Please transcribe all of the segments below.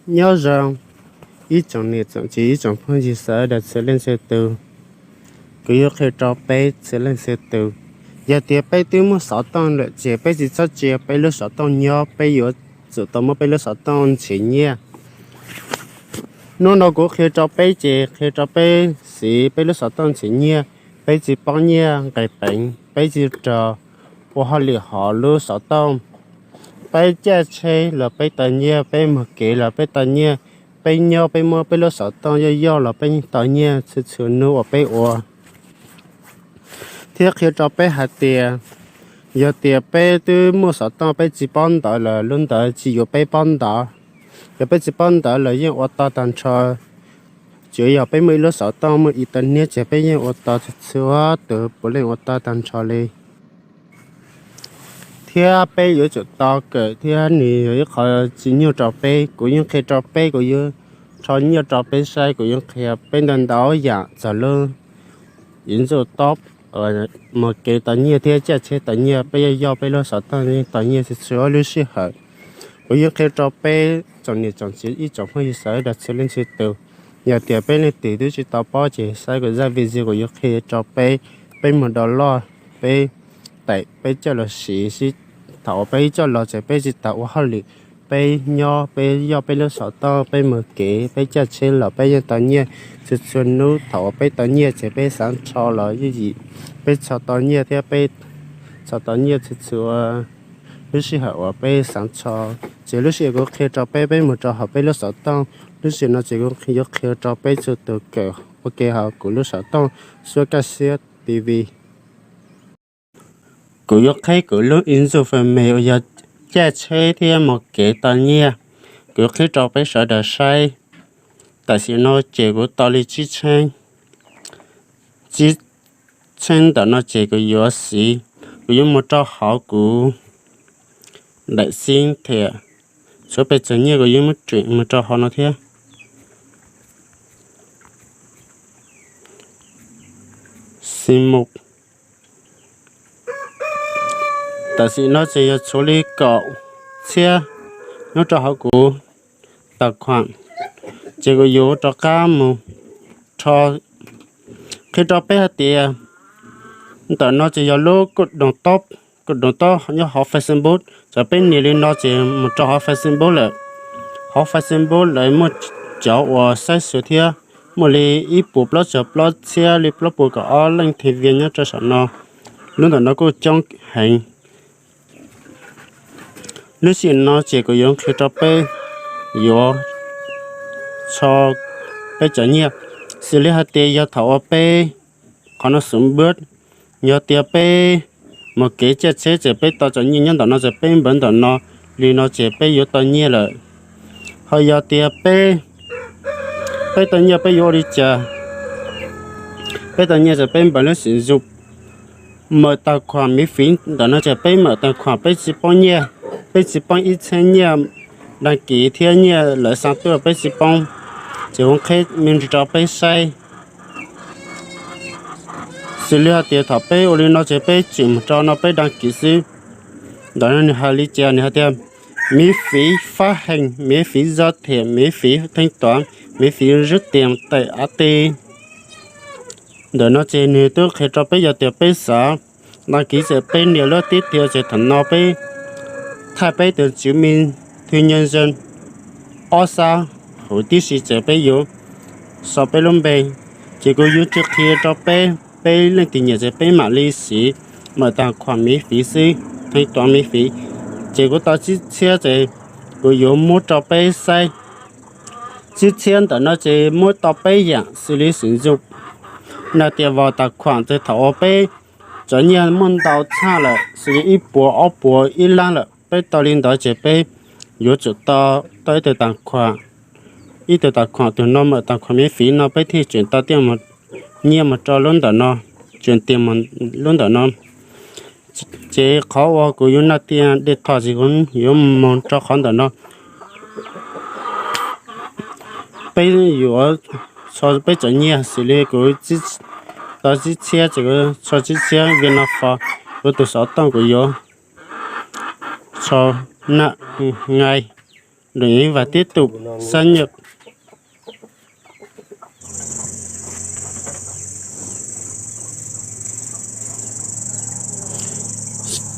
Nyob zoo ib tsoom niam tsoom txiv, ib tsoom phooj ywg sawv daws txhua leej txhua tus. Kuv yuav qhia rau peb txhua leej txhua tus, yog tias peb twb muaj xov tooj lawm ces peb tsis txhob cia peb lub xov tooj nyob, peb yuav tsum tau muab peb lub xov tooj nrhiav nyiaj. Hnub no kuv qhia rau peb ces qhia rau peb siv peb lub xov tooj nrhiav nyiaj. Peb tsis poob nyiaj nqis peev, peb tsis raug ua hauj lwm hauv lub xov tooj. Peb caij tsheb los peb tau nyiaj, peb mus kev los peb tau nyiaj, peb nyob peb muab peb lub xov tooj yoj yoj los peb yeej tau nyiaj txhua txhua hnub uas peb ua. Thiab qhia rau peb hais tias, yog tias peb twb muaj xov tooj peb tsis paub ntawv lawm, lub ntawd tsis yuav peb paub ntawv. Yog peb tsis paub ntawv lawm yeej ua tau tag nrho. Tsuav yog peb muaj ib lub xov tooj muaj internet ces peb yeej ua tau txhua tus puav leej ua tau tag nrho li. Thiab peb yuav tsum tau kawm thiab nws yog ib qho tsis nyuaj rau peb. Kuv yeej qhia rau peb, kuv yuav rho nyiaj rau peb saib, kuv yuav qhia peb ntau ntau yam txog lub ib ntxuj tob mus kev tau nyiaj thiab caij tsheb tau nyiaj, peb yoj yoj peb lub xov tooj yeej tau nyiaj txhua txhua lub sij hawm. Kuv yeej qhia rau peb tsoom niam tsoom txiv, ib tsoom phooj ywg sawv daws txhua leej txhua tus. Yog tias peb leej twg twb tsis tau paub ces saib kuv zaj video kuv yuav qhia rau peb, peb mus download, peb tải peb coj los siv xwb. Thaum uas peb coj los ces peb tsis tas ua hauj lwm, peb nyob peb yoj peb lub xov tooj, peb mus kev, peb caij tsheb los peb yeej tau nyiaj txhua txhua hnub. Thaum uas peb tau nyiaj ces peb xav rho los yeej yim, peb rho tau nyiaj thiab peb rho tau nyiaj txhua txhua lub sij hawm uas peb xav rho. Ces lub sij hawm kuv qhia rau peb, peb mus rau hauv peb lub xov tooj. Lub sij hawm no ces kuv yuav qhia rau peb txhua tus kawm ua ke hauv kuv lub xov tooj Suab Kaj Siab T V. Kuv yuav qhib kuv lub ib ntxuj fwm mem uas yog caij tsheb thiab mus kev tau nyiaj. Kuv yuav qhib rau peb sawv daws saib. Tam sim no ces kuv tau li tsib txheeb, tsib txheeb ntawm no ces kuv yuav siv, kuv yuav mus rau hauv kuv daim xib thiam, tshuav pes tsawg nyiaj kuv yuav muab tseem mus rau hauv no thiab. Xi mus Tam sim no ces yog tshuav li kaum txhiab nyob rau hauv kuv tas khuam, ces kuv yuav rov qab mus rho. Qhia rau peb hais tias ntawm no ces yog lub kuj doos tob, kuj doos tob nyob hauv Facebook. Thaum peb nias li no ces mus rau hauv Facebook lawm. Hauv Facebook lawv muaj cov uas saib xyuas thiab, muaj li ib puas plaub caug plaub txhiab li plaub puas kaum ob leej thwv vias nyob rau saum no. Lub ntawm no kuj coob heev. Lub sij hawm no ces kuv yuav qhia rau peb yuav tso peb cov nyiaj. Xws li hais tias yog thaum uas peb, qhov no xub npwb, yog tias peb mus kev caij tsheb ces peb tau cov nyiaj nyob ntawm no ces peb npawv ntawm no li no ces peb yuav tau nyiaj lawm. Ho yog tias peb, peb tau nyiaj peb yuav ua li cas? Peb tau nyiaj ces peb npawv lub xim zug mawm tas khuam miv fiv ntawm no ces peb mawm tas khuam, peb tsis poob nyiaj, peb tsis poob ib txhiab nyiaj dag kis thiab nyiaj lawv xa tuaj peb tsis poob. Ces kuv qhib me ntsis rau peb saib. Xws li hais tias thaum peb ua li no ces peb tseem mus rau no peb dag kis xwb. Ntawm no nws hais li cas? Nws hais tias miv fiv fab heej, miv fiv zog thiam, miv fiv theej tuav, miv fiv zub tias tawm av ti. Ntawm no ces nws twb qhia rau peb yog tias peb xav dag kis ces peb nias lub tib thiav ces thaum no peb thaij peb tus tswv me thwj nyaj zeej ob sab hauv tib si ces peb yuav sau peb lub npe. Ces kuv yuav tsis qhia rau peb, peb leej twg nyiam ces peb mam li siv mawm tas khuam miv fiv xwb, theej tuav miv fiv. Ces kuv tau tsib txhiab ces kuv yuav muab rau peb saib. Tsib txhiab ntawm no ces muab tau peb yam xws li xim zug, na tias vau tas khuam ces thaum uas peb cov nyiaj muaj ntau tshaj lawm xws li ib puas ob puas ib lab lawm, peb tau li ntawd ces peb yuav tsum tau, tau ib tug tas khuam, ib tug tas khuam, tus no mawm tas khuam miv fiv no peb thiaj tseem tau tiaj nyiaj mus rau lub ntawm no, tseem tiag lub ntawm no. Ces qhov uas kuv yuav na tias dej thom ces kuv yuav mus rau qhov ntawm no. Peb yuav tso peb cov nyiaj xws li kuv tau tsib txhiab ces kuv tso tsib txhiab Vietnam Fo, kuv tus xov tooj kuv yuav tso na ngai. Lwm yv vas tib tus xab nyam.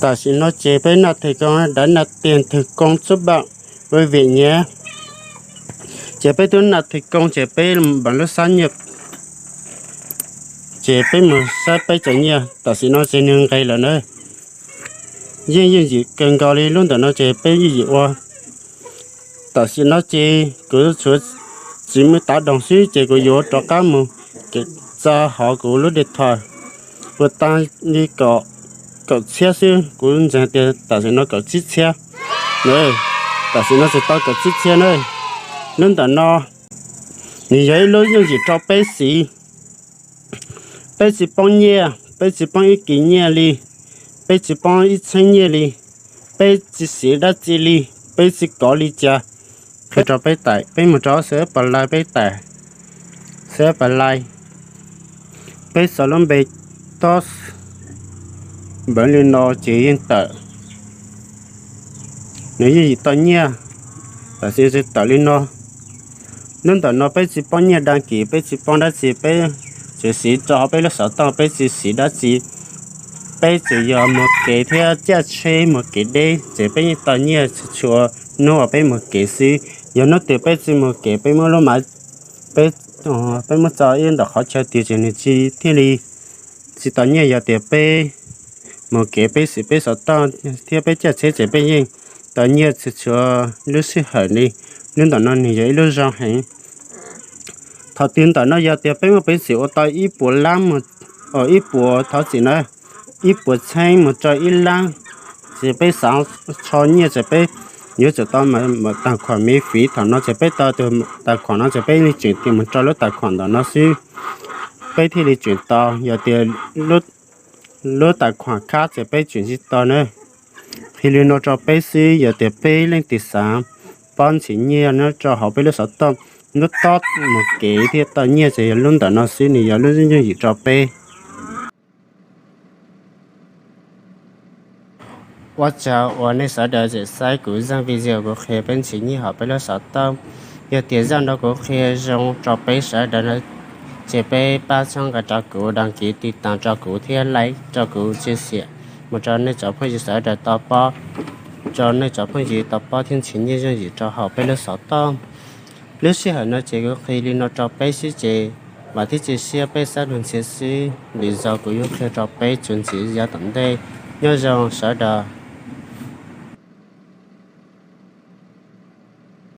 Tam sim no ces peb naj thwm koob, dav naj tiag thwm koob txhub npam ua vim nyiav. Ces peb twb naj thwm koob ces peb npaam lub xab nyam, ces peb mus saib peb cov nyiaj. Tam sim no ces nws nqes lawm na. Yeej yooj yim kawg nkaus li, lub ntawm no ces peb yooj yim ua. Tam sim no ces kuv tshuav txiv muaj tav doog xwb ces kuv yuav rov qab mus txog hauv kuv lub dej thos ua tag li kaum txhiab xwb. Kuv ntseeg tias tam sim no kaum tsib txhiab. Tam sim no tsis tau kaum tsib txhiab na. Lub ntawm no nws yog ib lub yooj yim rau peb siv. Peb tsis poob nyiaj, peb tsis poob ib kis nyiaj li, peb tsis poob ib txheeb nyiaj li, peb tsis siv dab tsi li, peb tsis kov li cas. Peb rau peb tais, peb mus rau xab pas lais, peb tais xab pas lais, peb xav lub npe tob npawv li no ces yeej tawm. Nws yeej yim tau nyiaj, tam sim tawm li no. Lub ntawm no peb tsis poob nyiaj dag kis, peb tsis poob dab tsi, peb tsis siv rau hauv peb lub xov tooj, peb tsis siv dab tsi. Peb tsuas yog mus kev thiab caj tsheb mus kev deb ces peb yeej tau nyiaj txhua txhua hnub uas peb mus kev xwb. Yog hnub twg peb tsis mus kev, peb muab lub mav, peb, peb muab tso ib ntawm qhov chaw twg ces nws tsis thiaj li tsis tau nyiaj. Yog tias peb mus kev, peb siv peb xov tooj thiab peb caj tsheb ces peb yeej tau nyiaj txhua txhua lub sij hawm li. Lub ntawm no nws yog ib lub zoo heev. Thaum twg ntawm no yog tias peb muaj peev xwm ua tau ib puas lab, ib puas, thov txim na, ib puas txheeb mus rau ib lab, ces peb xav tso nyiaj ces peb yuav tsum tau mam tas khuam miv fiv. Thaum no ces peb tau tus tas khuam no ces peb li tseem mus rau lub tas khuam ntawm no xwb, peb thiaj li tseem tau. Yog tias lub tas khuam khab ces peb tseem tsis tau na. Qhia li no rau peb xwb, yog tias peb leej twg xav paub ntxim nyiaj nyob rau hauv peb lub xov tooj, lub tob mus kev thiaj tau nyiaj ces yog lub ntawm no xwb, nws yog lub yooj yim rau peb. Ua tsaug uas nej sawv daws tseem saib kuv zaj video kuv qhia peb ntxim nyiaj hauv peb lub xov tooj. Yog tias zaj no kuv qhia zoo rau peb sawv daws no, ces peb pab txhawb nqa rau kuv, đăng ký, tiv tas rau kuv thiab like rau kuv, chia sẻ mus rau nej cov phooj ywg sawv daws tau paub, rau nej cov phooj ywg tau paub thiab ntxim nyiaj yooj yim rau hauv peb lub xov tooj. Lub sij hawm no ces kuv qhia li no rau peb xwb ces vam thiab cia siab peb xab lug ntxhiav xwb, vim zaus kuv yuav qhia rau peb txuas ntxiv yav tom ntej. Nyob zoo sawv daws.